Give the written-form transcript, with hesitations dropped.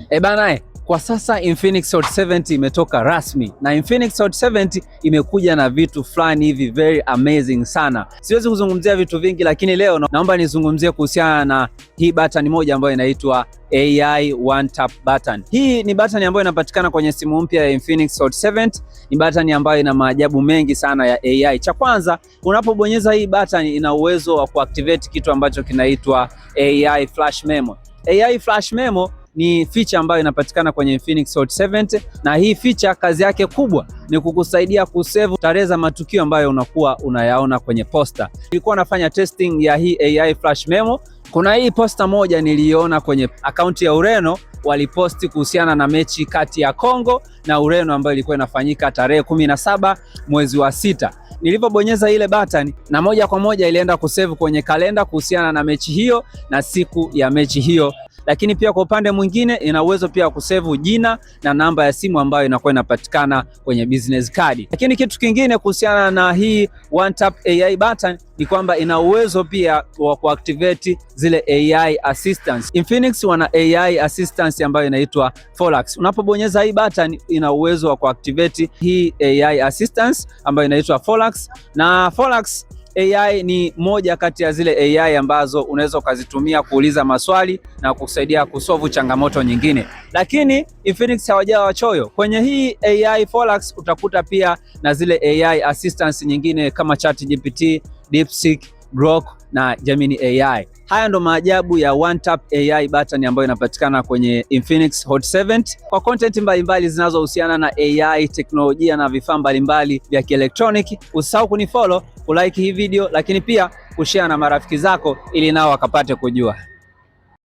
E bana, kwa sasa Infinix Hot 70 imetoka rasmi na Infinix Hot 70 imekuja na vitu fulani hivi very amazing sana. Siwezi kuzungumzia vitu vingi, lakini leo naomba nizungumzie kuhusiana na hii button moja ambayo inaitwa AI One Tap Button. Hii ni button ambayo inapatikana kwenye simu mpya ya Infinix Hot 70. Ni button ambayo ina maajabu mengi sana ya AI. Cha kwanza, unapobonyeza hii button ina uwezo wa kuactivate kitu ambacho kinaitwa AI Flash Memo. AI Flash Memo ni feature ambayo inapatikana kwenye Infinix Hot 70 na hii feature kazi yake kubwa ni kukusaidia kusave tarehe za matukio ambayo unakuwa unayaona kwenye poster. Nilikuwa nafanya testing ya hii AI Flash Memo. Kuna hii poster moja niliona kwenye akaunti ya Ureno, waliposti kuhusiana na mechi kati ya Kongo na Ureno ambayo ilikuwa inafanyika tarehe 17 mwezi wa 6. Nilipobonyeza ile button na moja kwa moja ilienda kusave kwenye kalenda kuhusiana na mechi hiyo na siku ya mechi hiyo. Lakini pia kwa upande mwingine ina uwezo pia wa kusave jina na namba ya simu ambayo inakuwa inapatikana kwenye business card. Lakini kitu kingine kuhusiana na hii One Tap AI button ni kwamba ina uwezo pia wa kuactivate zile AI assistance. Infinix wana AI assistance ambayo inaitwa Folax. Unapobonyeza hii button ina uwezo wa kuactivate hii AI assistance ambayo inaitwa Folax, na Folax AI ni moja kati ya zile AI ambazo unaweza ukazitumia kuuliza maswali na kusaidia kusolve changamoto nyingine. Lakini Infinix hawajawa wachoyo. Kwenye hii AI Folax utakuta pia na zile AI assistance nyingine kama ChatGPT, DeepSeek, Grok na Gemini AI. Haya ndo maajabu ya One Tap AI button ambayo inapatikana kwenye Infinix Hot 70. Kwa content mbalimbali zinazohusiana na AI, teknolojia na vifaa mbalimbali vya kielektroniki, usisahau kunifollow, kulike hii video, lakini pia kushare na marafiki zako ili nao wakapate kujua.